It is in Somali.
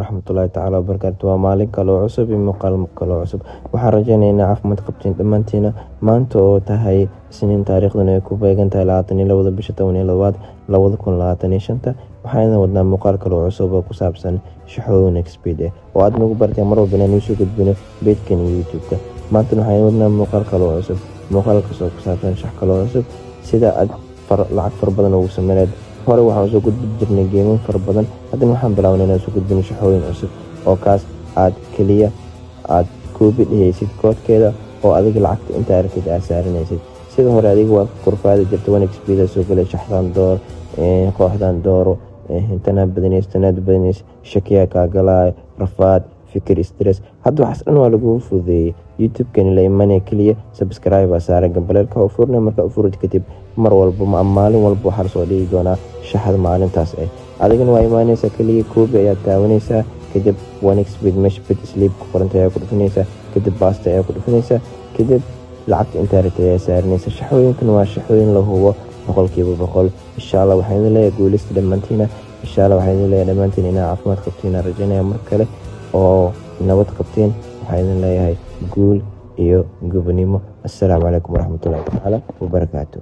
Waraxmatullaahi tacaala wabarakaatu. Waa maalin kaloo cusub iyo muuqaal kaloo cusub. Waxaan rajeynaynaa caafimaad qabtiin dhammaantiina. Maanta oo tahay Isniin, taariikhduna ay ku beegan tahay 22-da bisha 12-aad 2025-ta, waxaan idin wadnaa muuqaal kaloo cusub oo ku saabsan shaxooyin 1xBet oo aad nagu barteen mar walba inaan usoo gudbino page-kan iyo YouTube-ka. Maantana waxaan idin wadnaa muuqaal kaloo cusub, muuqaalkaas oo ku saabsan shax kaloo cusub, sida aad lacag fara badan ugu sameyneed. Hore waxaan usoo gudbi jirnay game-an fara badan, haddana waxaan bilaabnay inaan soo gudbino shaxooyin cusub oo kaas aad keliya aad copy dhehaysid koodkeeda oo adiga lacagta intaa aragtid aad saaranaysid. Sida hore adiga waa kurfaadi jirta, 1xBet soo galay, shaxdan door, kooxdan dooro, tanaad badinays, tanaad badinays, shakiyaa kaa galaayo, rafaad, fikir, stress. Hadda waxaas dhan waa lagugu fududeeyey. YouTube-kani la imanaya, keliya subscribe aa saaran, gambaleelka u furna. Marka u furid kadib, mar walba ama maalin walba waxaa lasoo dhigi doonaa shaxda maalintaas adigana waa imaanaysaa, keliya copy ayaad taawanaysaa, kadib 1xBet meesha bet slip ku qoranta ayaa ku dhufinaysaa, kadib paste ayaa ku dhufinaysaa, kadib lacagta intaa rabtay ayaa saaranaysa. Shaxooyinkan waa shaxooyin la hubo 100%. Insha Allah waxaan idin leeyahay guuleysta dhammaantiina. Insha Allah waxaan idin leeyahay dhammaantiin inaa caafimaad qabtiin aan rajaynaya. Mar kale oo nabad qabteen, waxaan idin leeyahay guul iyo gobonimo. Assalaamu calaykum waraxmatullahi tacaala wabarakaatu.